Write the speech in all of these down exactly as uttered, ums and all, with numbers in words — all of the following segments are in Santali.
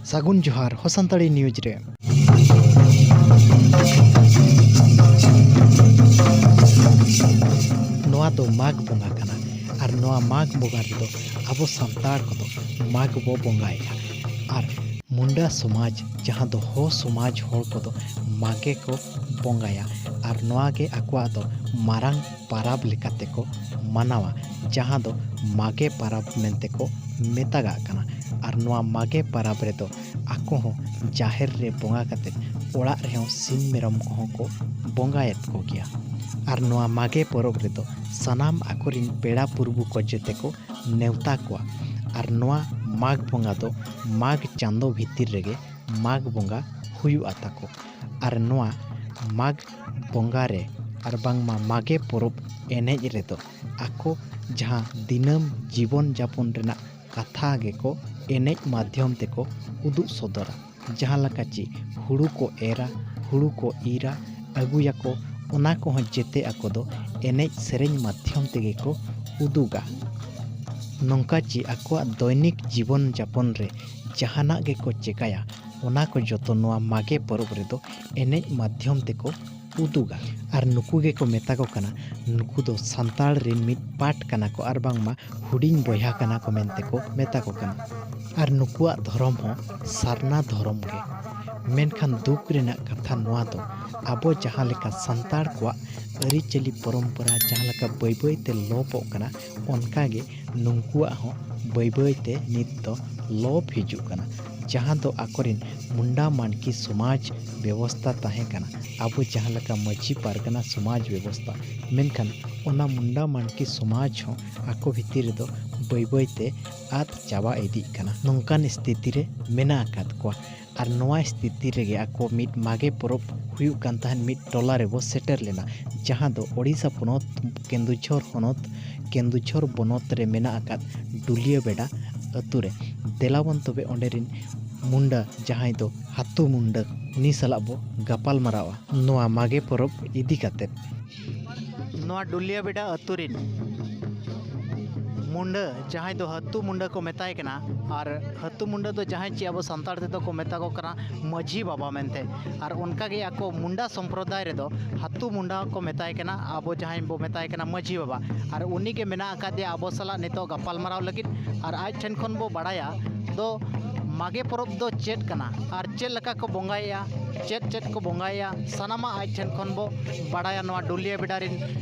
ᱥᱟᱹᱜᱩᱱ ᱡᱚᱦᱟᱨ ᱦᱚ ᱥᱟᱱᱛᱟᱲᱤ ᱱᱤᱭᱩᱡᱽ ᱨᱮ᱾ ᱱᱚᱣᱟ ᱫᱚ ᱢᱟᱜᱽ ᱵᱚᱸᱜᱟ ᱠᱟᱱᱟ ᱟᱨ ᱱᱚᱣᱟ ᱢᱟᱜᱽ ᱵᱚᱸᱜᱟ ᱨᱮᱫᱚ ᱟᱵᱚ ᱥᱟᱱᱛᱟᱲ ᱠᱚᱫᱚ ᱢᱟᱜᱽ ᱵᱚ ᱵᱚᱸᱜᱟᱭᱮᱫᱼᱟ᱾ ᱟᱨ ᱢᱩᱱᱰᱟ ᱥᱚᱢᱟᱡᱽ, ᱡᱟᱦᱟᱸ ᱫᱚ ᱦᱚ ᱥᱚᱢᱟᱡᱽ, ᱦᱚᱲ ᱠᱚᱫᱚ ᱢᱟᱜᱮ ᱠᱚ ᱵᱚᱸᱜᱟᱭᱟ ᱟᱨ ᱱᱚᱣᱟ ᱜᱮ ᱟᱠᱚᱣᱟᱜ ᱫᱚ ᱢᱟᱨᱟᱝ ᱯᱟᱨᱟᱵᱽ ᱞᱮᱠᱟᱛᱮ ᱠᱚ ᱢᱟᱱᱟᱣᱟ, ᱡᱟᱦᱟᱸ ᱫᱚ ᱢᱟᱜᱮ ᱯᱟᱨᱟᱵᱽ ᱢᱮᱱᱛᱮ ᱠᱚ ᱢᱮᱛᱟᱜᱟᱜ ᱠᱟᱱᱟ᱾ ᱟᱨ ᱱᱚᱣᱟ ᱢᱟᱜᱮ ᱯᱟᱨᱟᱵᱽ ᱨᱮᱫᱚ ᱟᱠᱚ ᱦᱚᱸ ᱡᱟᱦᱮᱨ ᱨᱮ ᱵᱚᱸᱜᱟ ᱠᱟᱛᱮ ᱚᱲᱟᱜ ᱨᱮᱦᱚᱸ ᱥᱤᱢ ᱢᱮᱨᱚᱢ ᱠᱚᱦᱚᱸ ᱠᱚ ᱵᱚᱸᱜᱟᱭᱮᱫ ᱠᱚᱜᱮᱭᱟ᱾ ᱟᱨ ᱱᱚᱣᱟ ᱢᱟᱜᱮ ᱯᱚᱨᱚᱵᱽ ᱨᱮᱫᱚ ᱥᱟᱱᱟᱢ ᱟᱠᱚᱨᱮᱱ ᱯᱮᱲᱟ ᱯᱩᱨᱵᱩ ᱠᱚ ᱡᱮᱛᱮ ᱠᱚ ᱱᱮᱣᱛᱟ ᱠᱚᱣᱟ᱾ ᱟᱨ ᱱᱚᱣᱟ ᱢᱟᱜᱽ ᱵᱚᱸᱜᱟ ᱫᱚ ᱢᱟᱜᱽ ᱪᱟᱸᱫᱚ ᱵᱷᱤᱛᱤᱨ ᱨᱮᱜᱮ ᱢᱟᱜᱽ ᱵᱚᱸᱜᱟ ᱦᱩᱭᱩᱜᱼᱟ ᱛᱟᱠᱚ᱾ ᱟᱨ ᱱᱚᱣᱟ ᱢᱟᱜᱽ ᱵᱚᱸᱜᱟ ᱨᱮ ᱟᱨ ᱵᱟᱝᱢᱟ ᱢᱟᱜᱮ ᱯᱚᱨᱚᱵᱽ ᱮᱱᱮᱡ ᱨᱮᱫᱚ ᱟᱠᱚ ᱡᱟᱦᱟᱸ ᱫᱤᱱᱟᱹᱢ ᱡᱤᱵᱚᱱ ᱡᱟᱯᱚᱱ ᱨᱮᱱᱟᱜ ᱠᱟᱛᱷᱟ ᱜᱮᱠᱚ ᱮᱱᱮᱡ ᱢᱟᱫᱽᱫᱷᱚᱢ ᱛᱮᱠᱚ ᱩᱫᱩᱜ ᱥᱚᱫᱚᱨᱟ᱾ ᱡᱟᱦᱟᱸ ᱞᱮᱠᱟ ᱪᱮ ᱦᱩᱲᱩ ᱠᱚ ᱮᱨᱟ, ᱦᱩᱲᱩ ᱠᱚ ᱤᱨᱟ, ᱟᱹᱜᱩᱭᱟᱠᱚ, ᱚᱱᱟ ᱠᱚᱦᱚᱸ ᱡᱮᱛᱮ ᱟᱠᱚ ᱫᱚ ᱮᱱᱮᱡ ᱥᱮᱨᱮᱧ ᱢᱟᱫᱽᱫᱷᱚᱢ ᱛᱮᱜᱮ ᱠᱚ ᱩᱫᱩᱜᱟ᱾ ᱱᱚᱝᱠᱟ ᱪᱮ ᱟᱠᱚᱣᱟᱜ ᱫᱚᱭᱱᱤᱠ ᱡᱤᱵᱚᱱ ᱡᱟᱯᱚᱱ ᱨᱮ ᱡᱟᱦᱟᱱᱟᱜ ᱜᱮᱠᱚ ᱪᱮᱠᱟᱭᱟ, ᱚᱱᱟ ᱠᱚ ᱡᱚᱛᱚ ᱱᱚᱣᱟ ᱢᱟᱜᱮ ᱯᱚᱨᱚᱵᱽ ᱨᱮᱫᱚ ᱮᱱᱮᱡ ᱢᱟᱫᱽᱫᱷᱚᱢ ᱛᱮᱠᱚ ᱩᱫᱩᱜᱟ᱾ ᱟᱨ ᱱᱩᱠᱩ ᱜᱮᱠᱚ ᱢᱮᱛᱟ ᱠᱚ ᱠᱟᱱᱟ, ᱱᱩᱠᱩ ᱫᱚ ᱥᱟᱱᱛᱟᱲ ᱨᱮᱱ ᱢᱤᱫ ᱯᱟᱴ ᱠᱟᱱᱟ ᱠᱚ ᱟᱨ ᱵᱟᱝᱢᱟ ᱦᱩᱰᱤᱧ ᱵᱚᱭᱦᱟ ᱠᱟᱱᱟ ᱠᱚ ᱢᱮᱱᱛᱮ ᱠᱚ ᱢᱮᱛᱟ ᱠᱚ ᱠᱟᱱᱟ᱾ ᱟᱨ ᱱᱩᱠᱩᱣᱟᱜ ᱫᱷᱚᱨᱚᱢ ᱦᱚᱸ ᱥᱟᱨᱱᱟ ᱫᱷᱚᱨᱚᱢ ᱜᱮ᱾ ᱢᱮᱱᱠᱷᱟᱱ ᱫᱩᱠ ᱨᱮᱱᱟᱜ ᱠᱟᱛᱷᱟ ᱱᱚᱣᱟ ᱫᱚ, ᱟᱵᱚ ᱡᱟᱦᱟᱸ ᱞᱮᱠᱟ ᱥᱟᱱᱛᱟᱲ ᱠᱚᱣᱟᱜ ᱟᱹᱨᱤᱪᱟᱹᱞᱤ ᱯᱚᱨᱚᱢᱯᱚᱨᱟ ᱡᱟᱦᱟᱸ ᱞᱮᱠᱟ ᱵᱟᱹᱭ ᱵᱟᱹᱭ ᱛᱮ ᱞᱚᱯᱚᱜ ᱠᱟᱱᱟ, ᱚᱱᱠᱟ ᱜᱮ ᱱᱩᱝᱠᱩᱣᱟᱜ ᱦᱚᱸ ᱵᱟᱹᱭ ᱵᱟᱹᱭ ᱛᱮ ᱱᱤᱛ ᱫᱚ ᱞᱚᱯ ᱦᱤᱡᱩᱜ ᱠᱟᱱᱟ᱾ ᱡᱟᱦᱟᱸ ᱫᱚ ᱟᱠᱚᱨᱮᱱ ᱢᱩᱱᱰᱟ ᱢᱟᱱᱠᱤ ᱥᱚᱢᱟᱡᱽ ᱵᱮᱵᱚᱥᱛᱟ ᱛᱟᱦᱮᱸ ᱠᱟᱱᱟ᱾ ᱟᱵᱚ ᱡᱟᱦᱟᱸ ᱞᱮᱠᱟ ᱢᱟᱹᱡᱷᱤ ᱯᱟᱨᱜᱟᱱᱟ ᱥᱚᱢᱟᱡᱽ ᱵᱮᱵᱚᱥᱛᱟ, ᱢᱮᱱᱠᱷᱟᱱ ᱚᱱᱟ ᱢᱩᱱᱰᱟ ᱢᱟᱱᱠᱤ ᱥᱚᱢᱟᱡᱽ ᱦᱚᱸ ᱟᱠᱚ ᱵᱷᱤᱛᱤᱨ ᱨᱮᱫᱚ ᱵᱟᱹᱭ ᱵᱟᱹᱭ ᱛᱮ ᱟᱫ ᱪᱟᱵᱟ ᱤᱫᱤᱜ ᱠᱟᱱᱟ᱾ ᱱᱚᱝᱠᱟᱱ ᱥᱛᱷᱤᱛᱤ ᱨᱮ ᱢᱮᱱᱟᱜ ᱟᱠᱟᱫ ᱠᱚᱣᱟ᱾ ᱟᱨ ᱱᱚᱣᱟ ᱥᱛᱷᱤᱛᱤ ᱨᱮᱜᱮ ᱟᱠᱚ ᱢᱤᱫ ᱢᱟᱜᱮ ᱯᱚᱨᱚᱵᱽ ᱦᱩᱭᱩᱜ ᱠᱟᱱ ᱛᱟᱦᱮᱸᱫ ᱢᱤᱫ ᱴᱚᱞᱟ ᱨᱮᱵᱚ ᱥᱮᱴᱮᱨ ᱞᱮᱱᱟ, ᱡᱟᱦᱟᱸ ᱫᱚ ᱳᱰᱤᱥᱟ ᱯᱚᱱᱚᱛ, ᱠᱮᱱᱫᱩᱡᱷᱚᱨ ᱦᱚᱱᱚᱛ, ᱠᱮᱱᱫᱩᱡᱷᱚᱨ ᱵᱚᱱᱚᱛ ᱨᱮ ᱢᱮᱱᱟᱜ ᱟᱠᱟᱫ ᱰᱩᱞᱤᱭᱟᱹ ᱵᱮᱰᱟ ᱟᱹᱛᱩ ᱨᱮ᱾ ᱫᱮᱞᱟᱵᱚᱱ ᱛᱚᱵᱮ ᱚᱸᱰᱮ ᱨᱤᱱ ᱢᱩᱱᱰᱟ, ᱡᱟᱦᱟᱸᱭ ᱫᱚ ᱦᱟᱛᱩ ᱢᱩᱱᱰᱟ, ᱩᱱᱤ ᱥᱟᱞᱟᱜ ᱵᱚ ᱜᱟᱯᱟᱞ ᱢᱟᱨᱟᱣᱟ ᱱᱚᱣᱟ ᱢᱟᱜᱮ ᱯᱚᱨᱚᱵᱽ ᱤᱫᱤ ᱠᱟᱛᱮᱫ᱾ ᱱᱚᱣᱟ ᱰᱩᱞᱤᱭᱟᱹ ᱵᱮᱰᱟ ᱟᱹᱛᱩ ᱨᱤᱱ ᱢᱩᱱᱰᱟᱹ, ᱡᱟᱦᱟᱸᱭ ᱫᱚ ᱦᱟᱹᱛᱩ ᱢᱩᱱᱰᱟᱹ ᱠᱚ ᱢᱮᱛᱟᱭ ᱠᱟᱱᱟ, ᱟᱨ ᱦᱟᱹᱛᱩ ᱢᱩᱱᱰᱟᱹ ᱫᱚ ᱡᱟᱦᱟᱸᱭ ᱪᱮ ᱟᱵᱚ ᱥᱟᱱᱛᱟᱲ ᱛᱮᱫᱚ ᱠᱚ ᱢᱮᱛᱟ ᱠᱚ ᱠᱟᱱᱟ ᱢᱟᱹᱡᱷᱤ ᱵᱟᱵᱟ ᱢᱮᱱᱛᱮ᱾ ᱟᱨ ᱚᱱᱠᱟᱜᱮ ᱟᱠᱚ ᱢᱩᱱᱰᱟ ᱥᱚᱢᱯᱨᱚᱫᱟᱭ ᱨᱮᱫᱚ ᱦᱟᱹᱛᱩ ᱢᱩᱱᱰᱟ ᱠᱚ ᱢᱮᱛᱟᱭ ᱠᱟᱱᱟ, ᱟᱵᱚ ᱡᱟᱦᱟᱸᱭ ᱵᱚ ᱢᱮᱛᱟᱭ ᱠᱟᱱᱟ ᱢᱟᱹᱡᱷᱤ ᱵᱟᱵᱟ᱾ ᱟᱨ ᱩᱱᱤ ᱜᱮ ᱢᱮᱱᱟᱜ ᱟᱠᱟᱫᱮᱭᱟ ᱟᱵᱚ ᱥᱟᱞᱟᱜ ᱱᱤᱛᱚᱜ ᱜᱟᱯᱟᱞᱢᱟᱨᱟᱣ ᱞᱟᱹᱜᱤᱫ᱾ ᱟᱨ ᱟᱡ ᱴᱷᱮᱱ ᱠᱷᱚᱱ ᱵᱚ ᱵᱟᱲᱟᱭᱟ ᱫᱚ ᱢᱟᱜᱮ ᱯᱚᱨᱚᱵᱽ ᱫᱚ ᱪᱮᱫ ᱠᱟᱱᱟ ᱟᱨ ᱪᱮᱫ ᱞᱮᱠᱟ ᱠᱚ ᱵᱚᱸᱜᱟᱭᱮᱭᱟ, ᱪᱮᱫ ᱪᱮᱫ ᱠᱚ ᱵᱚᱸᱜᱟᱭᱮᱭᱟ, ᱥᱟᱱᱟᱢᱟᱜ ᱟᱡ ᱴᱷᱮᱱ ᱠᱷᱚᱱ ᱵᱚ ᱵᱟᱲᱟᱭᱟ ᱱᱚᱣᱟ ᱰᱩᱞᱤᱭᱟᱹ ᱵᱮᱰᱟ ᱨᱮᱱ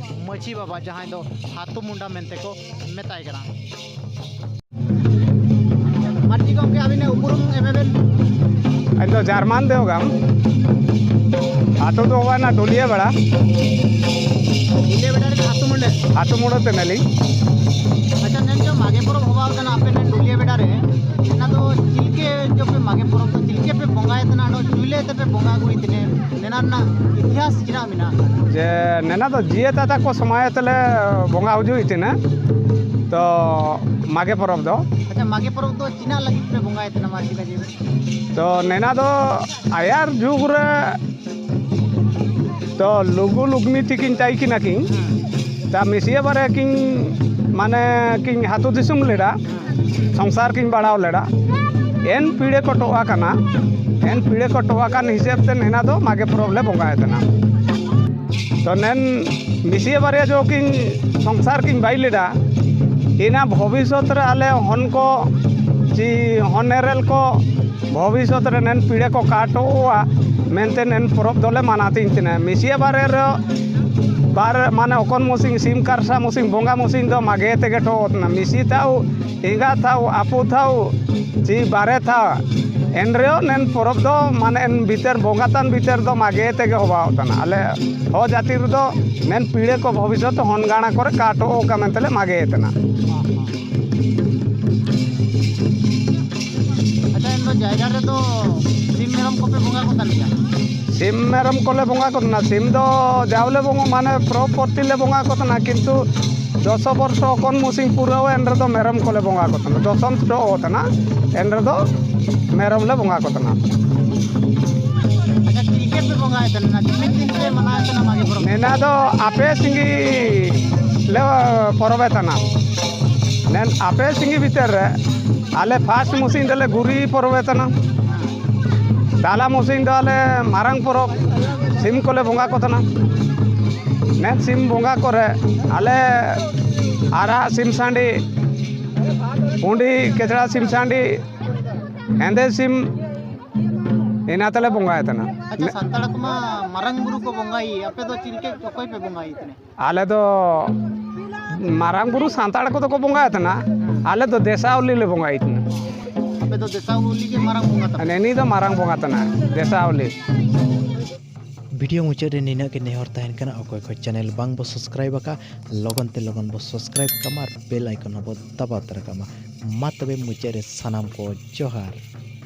ᱢᱟᱹᱡᱷᱤ ᱵᱟᱵᱟ, ᱡᱟᱦᱟᱸᱭ ᱫᱚ ᱦᱟᱹᱛᱩ ᱢᱩᱱᱰᱟ ᱢᱮᱱᱛᱮ ᱠᱚ ᱢᱮᱛᱟᱭ ᱠᱟᱱᱟ᱾ ᱢᱟᱹᱡᱷᱤ ᱜᱚᱢᱠᱮ, ᱟᱹᱵᱤᱱᱟᱜ ᱩᱯᱨᱩᱢ ᱮᱢ ᱵᱮᱱ᱾ ᱤᱧ ᱫᱚ ᱡᱟᱨᱢᱟᱱ ᱫᱮᱣᱜᱟᱢ, ᱟᱛᱳ ᱫᱚ ᱦᱩᱭᱱᱟ ᱰᱩᱞᱤᱭᱟᱹ ᱵᱮᱲᱟ᱾ ᱰᱩᱞᱤᱭᱟᱹ ᱵᱮᱲᱟ ᱨᱮ ᱟᱛᱳ ᱢᱩᱸᱰᱟᱹ? ᱟᱛᱳ ᱢᱩᱸᱰᱟᱹ ᱛᱮ ᱱᱟᱹᱞᱤᱧ᱾ ᱟᱪᱪᱷᱟ, ᱱᱮᱱ ᱡᱚ ᱢᱟᱜᱮ ᱯᱚᱨᱚᱵᱽ ᱦᱚᱵᱟᱣ ᱠᱟᱱᱟ ᱟᱯᱮ ᱱᱮᱱ ᱰᱩᱞᱤᱭᱟᱹ ᱵᱮᱲᱟ ᱨᱮ, ᱚᱱᱟ ᱫᱚ ᱪᱤᱞᱠᱮ ᱡᱚ ᱯᱮ ᱢᱟᱜᱮ ᱯᱚᱨᱚᱵᱽ ᱫᱚ ᱪᱤᱞᱠᱮ ᱯᱮ ᱵᱚᱸᱜᱟᱭ ᱛᱟᱦᱮᱱᱟ, ᱚᱸᱰᱮ ᱪᱩᱭᱞᱮ ᱛᱮᱯᱮ ᱵᱚᱸᱜᱟ ᱟᱹᱜᱩᱭ ᱛᱟᱦᱮᱱᱟ, ᱱᱮᱱᱟ ᱨᱮᱱᱟᱜ ᱤᱛᱤᱦᱟᱥ ᱪᱮᱫᱟᱜ ᱢᱮᱱᱟᱜᱼᱟ? ᱡᱮ ᱱᱮᱱᱟ ᱫᱚ ᱡᱤᱭᱟᱹ ᱛᱟᱛᱟ ᱠᱚ ᱥᱚᱢᱚᱭ ᱛᱮᱞᱮ ᱵᱚᱸᱜᱟ ᱦᱩᱡᱩᱜ ᱛᱟᱦᱮᱱᱟ, ᱛᱚ ᱢᱟᱜᱮ ᱯᱚᱨᱚᱵᱽ ᱫᱚ᱾ ᱟᱪᱪᱷᱟ, ᱢᱟᱜᱮ ᱯᱚᱨᱚᱵᱽ ᱫᱚ ᱪᱤᱱᱟᱜ ᱞᱟᱹᱜᱤᱫ ᱯᱮ ᱵᱚᱸᱜᱟᱭ ᱛᱟᱦᱮᱱᱟ, ᱢᱟᱹᱡᱷᱤ ᱠᱟᱡᱮ? ᱛᱚ ᱱᱮᱱᱟ ᱫᱚ ᱟᱭᱟᱨ ᱡᱩᱜᱽ ᱨᱮ ᱛᱚ ᱞᱩᱜᱩ ᱞᱩᱜᱽᱱᱤ ᱛᱤᱠᱤᱱ ᱛᱟᱭ ᱠᱤᱱᱟ ᱠᱤᱱ, ᱛᱟ ᱢᱤᱥᱤᱭᱟᱹ ᱵᱟᱨᱭᱟ ᱠᱤᱱ, ᱢᱟᱱᱮ ᱠᱤᱱ ᱟᱹᱛᱩ ᱫᱤᱥᱚᱢ ᱞᱮᱰᱟ, ᱥᱚᱝᱥᱟᱨ ᱠᱤᱱ ᱵᱟᱲᱟᱣ ᱞᱮᱰᱟ, ᱮᱱ ᱯᱤᱲᱮ ᱠᱚ ᱴᱚᱜ ᱠᱟᱱᱟ, ᱮᱱ ᱯᱤᱲᱮ ᱠᱚ ᱴᱚᱜ ᱠᱟᱱ ᱦᱤᱥᱟᱹᱵ ᱛᱮ ᱱᱮᱱᱟ ᱫᱚ ᱢᱟᱜᱮ ᱯᱚᱨᱚᱵᱽ ᱞᱮ ᱵᱚᱸᱜᱟᱭ ᱛᱟᱦᱮᱱᱟ᱾ ᱛᱚ ᱱᱮᱱ ᱢᱤᱥᱤᱭᱟᱹ ᱵᱟᱨᱭᱟ ᱡᱚ ᱠᱤᱱ ᱥᱚᱝᱥᱟᱨ ᱠᱤᱱ ᱵᱟᱭ ᱞᱮᱰᱟ, ᱤᱱᱟ ᱵᱷᱚᱵᱤᱥᱚᱛ ᱨᱮ ᱟᱞᱮ ᱦᱚᱱ ᱠᱚ ᱪᱤ ᱦᱚᱱᱮᱨᱮᱞ ᱠᱚ ᱵᱷᱚᱵᱤᱥᱚᱛ ᱨᱮ ᱱᱮᱱ ᱯᱤᱲᱮ ᱠᱚ ᱠᱟᱴᱚᱜᱼᱟ ᱢᱮᱱᱛᱮ ᱱᱮᱱ ᱯᱚᱨᱚᱵᱽ ᱫᱚᱞᱮ ᱢᱟᱱᱟᱣ ᱛᱤᱧ ᱛᱟᱦᱮᱱᱟ᱾ ᱢᱤᱥᱤᱭᱟᱹ ᱵᱟᱨᱮ ᱨᱮ ᱵᱟᱨ ᱢᱟᱱᱮ ᱚᱠᱚᱱ ᱢᱚᱥᱤᱝ ᱥᱤᱢ ᱠᱟᱨᱥᱟ ᱢᱚᱥᱤᱝ ᱵᱚᱸᱜᱟ ᱢᱚᱥᱤᱝ ᱫᱚ ᱢᱟᱜᱮ ᱛᱮᱜᱮ ᱴᱚ ᱛᱟᱦᱮᱱᱟ᱾ ᱢᱤᱥᱤ ᱛᱟᱣ ᱮᱸᱜᱟ ᱛᱟᱣ ᱟᱯᱚ ᱛᱟᱣ ᱪᱤ ᱵᱟᱨᱮ ᱛᱟᱣ ᱮᱱ ᱨᱮᱦᱚᱸ ᱱᱮᱱ ᱯᱚᱨᱚᱵᱽ ᱫᱚ ᱢᱟᱱᱮ ᱮᱱ ᱵᱷᱤᱛᱟᱹᱨ ᱵᱚᱸᱜᱟ ᱛᱟᱱ ᱵᱷᱤᱛᱟᱹᱨ ᱫᱚ ᱢᱟᱜᱮ ᱛᱮᱜᱮ ᱦᱚᱵᱟᱣᱚᱜ ᱠᱟᱱᱟ᱾ ᱟᱞᱮ ᱦᱚ ᱡᱟᱹᱛᱤ ᱨᱮᱫᱚ ᱱᱮᱱ ᱯᱤᱲᱟᱹ ᱠᱚ ᱵᱷᱚᱵᱤᱥᱚᱛ ᱦᱚᱱ ᱜᱟᱬᱟ ᱠᱚᱨᱮ ᱠᱟᱴᱚᱜ ᱚᱠᱟ ᱢᱮᱱᱛᱮ ᱞᱮ ᱢᱟᱜᱮ ᱛᱟᱦᱮᱱᱟ᱾ ᱟᱪᱪᱷᱟ, ᱮᱱ ᱫᱚ ᱡᱟᱭᱜᱟ ᱨᱮᱫᱚ ᱥᱤᱢ ᱢᱮᱨᱚᱢ ᱠᱚᱯᱮ ᱵᱚᱸᱜᱟ ᱠᱚ ᱠᱟᱱ ᱜᱮᱭᱟ? ᱥᱤᱢ ᱢᱮᱨᱚᱢ ᱠᱚᱞᱮ ᱵᱚᱸᱜᱟ ᱠᱚ ᱛᱟᱦᱮᱱᱟ᱾ ᱥᱤᱢ ᱫᱚ ᱡᱟᱣᱞᱮ ᱵᱚᱸᱜᱟ ᱢᱟᱱᱮ ᱯᱨᱚᱯᱚᱨᱛᱤ ᱞᱮ ᱵᱚᱸᱜᱟ ᱠᱚ ᱛᱟᱦᱮᱱᱟ, ᱠᱤᱱᱛᱩ ᱫᱚᱥᱚ ᱵᱚᱨᱥᱚ ᱚᱠᱚᱱ ᱢᱩᱥᱤᱝ ᱯᱩᱨᱟᱹᱣ ᱮᱱ ᱨᱮᱫᱚ ᱢᱮᱨᱚᱢ ᱠᱚᱞᱮ ᱵᱚᱸᱜᱟ ᱠᱚ ᱛᱟᱦᱮᱱᱟ᱾ ᱫᱚᱥᱚᱱ ᱪᱚ ᱛᱟᱦᱮᱱᱟ, ᱮᱱ ᱨᱮᱫᱚ ᱢᱮᱨᱚᱢ ᱞᱮ ᱵᱚᱸᱜᱟ ᱠᱚ ᱛᱟᱦᱮᱱᱟ᱾ ᱟᱪᱪᱷᱟ, ᱪᱮᱫ ᱞᱮᱠᱟ ᱯᱮ ᱵᱚᱸᱜᱟᱭ ᱛᱟᱦᱮᱱᱟ? ᱛᱤᱱᱟᱹᱜ ᱫᱤᱱ ᱯᱮ ᱢᱟᱱᱟᱣᱮᱫ ᱛᱟᱦᱮᱱᱟ ᱢᱟᱜᱮ ᱯᱚᱨᱚᱵᱽ? ᱱᱮᱱᱟ ᱫᱚ ᱟᱯᱮ ᱥᱤᱸᱜᱤ ᱞᱮ ᱯᱚᱨᱚᱵᱮ ᱛᱟᱦᱮᱱᱟ᱾ ᱱᱮᱱ ᱟᱯᱮ ᱥᱤᱸᱜᱤ ᱵᱷᱤᱛᱟᱹᱨ ᱨᱮ ᱟᱞᱮ ᱯᱷᱟᱥᱴ ᱢᱩᱥᱤᱱ ᱫᱚᱞᱮ ᱜᱩᱨᱤ ᱯᱚᱨᱚᱵᱮ ᱛᱟᱦᱮᱱᱟ᱾ ᱛᱟᱞᱟ ᱢᱩᱥᱤᱱ ᱫᱚ ᱟᱞᱮ ᱢᱟᱨᱟᱝ ᱯᱚᱨᱚᱵᱽ ᱥᱤᱢ ᱠᱚᱞᱮ ᱵᱚᱸᱜᱟ ᱠᱚ ᱛᱟᱦᱮᱱᱟ᱾ ᱱᱮᱱ ᱥᱤᱢ ᱵᱚᱸᱜᱟ ᱠᱚᱨᱮ ᱟᱞᱮ ᱟᱨᱟᱜ ᱥᱤᱢ ᱥᱟᱺᱰᱤ, ᱯᱩᱸᱰᱤ ᱠᱮᱪᱲᱟ ᱥᱤᱢ ᱥᱟᱺᱰᱤ, ᱦᱮᱸᱫᱮ ᱥᱤᱢ, ᱤᱱᱟᱹ ᱛᱮᱞᱮ ᱵᱚᱸᱜᱟᱭ ᱛᱟᱦᱮᱱᱟ᱾ ᱟᱪᱪᱷᱟ, ᱥᱟᱱᱛᱟᱲ ᱠᱚᱢᱟ ᱢᱟᱨᱟᱝ ᱵᱩᱨᱩ ᱠᱚ ᱵᱚᱸᱜᱟᱭ, ᱟᱯᱮ ᱫᱚ ᱪᱮᱫ ᱞᱮᱠᱟ, ᱚᱠᱚᱭ ᱯᱮ ᱵᱚᱸᱜᱟᱭ ᱛᱟᱦᱮᱱᱟ? ᱟᱞᱮ ᱫᱚ ᱢᱟᱨᱟᱝ ᱵᱩᱨᱩ ᱥᱟᱱᱛᱟᱲ ᱠᱚᱫᱚ ᱠᱚ ᱵᱚᱸᱜᱟᱭ ᱛᱟᱦᱮᱱᱟ, ᱟᱞᱮ ᱫᱚ ᱫᱮᱥᱟᱣᱞᱤ ᱞᱮ ᱵᱚᱸᱜᱟᱭ ᱛᱟᱦᱮᱱᱟ᱾ ᱟᱯᱮ ᱫᱚ ᱫᱮᱥᱟᱣᱞᱤ ᱜᱮ ᱢᱟᱨᱟᱝ ᱵᱚᱸᱜᱟ ᱛᱟᱯᱮ? ᱱᱤᱭᱟᱹ ᱫᱚ ᱢᱟᱨᱟᱝ ᱵᱚᱸᱜᱟ ᱛᱟᱦᱮᱱᱟ, ᱫᱮᱥᱟᱣᱞᱤ᱾ ᱵᱷᱤᱰᱤᱭᱳ ᱢᱩᱪᱟᱹᱫ ᱨᱮ ᱱᱤᱱᱟᱹᱜ ᱜᱮ ᱱᱮᱦᱚᱨ ᱛᱟᱦᱮᱱ ᱠᱟᱱᱟ, ᱚᱠᱚᱭ ᱠᱚ ᱪᱮᱱᱮᱞ ᱵᱟᱝ ᱵᱚ ᱥᱟᱵᱥᱠᱨᱟᱭᱤᱵ ᱟᱠᱟᱫ, ᱞᱚᱜᱚᱱ ᱛᱮ ᱞᱚᱜᱚᱱ ᱵᱚ ᱥᱟᱵᱥᱠᱨᱟᱭᱤᱵ ᱠᱟᱜ ᱢᱟ ᱟᱨ ᱵᱮᱞ ᱟᱭᱠᱚᱱ ᱦᱚᱸᱵᱚ ᱫᱟᱵᱟᱣ ᱛᱟᱨᱟ ᱠᱟᱜ ᱢᱟ᱾ ᱢᱟ ᱛᱚᱵᱮ ᱢᱩᱪᱟᱹᱫ ᱨᱮ ᱥᱟᱱᱟᱢ ᱠᱚ ᱡᱚᱦᱟᱨ᱾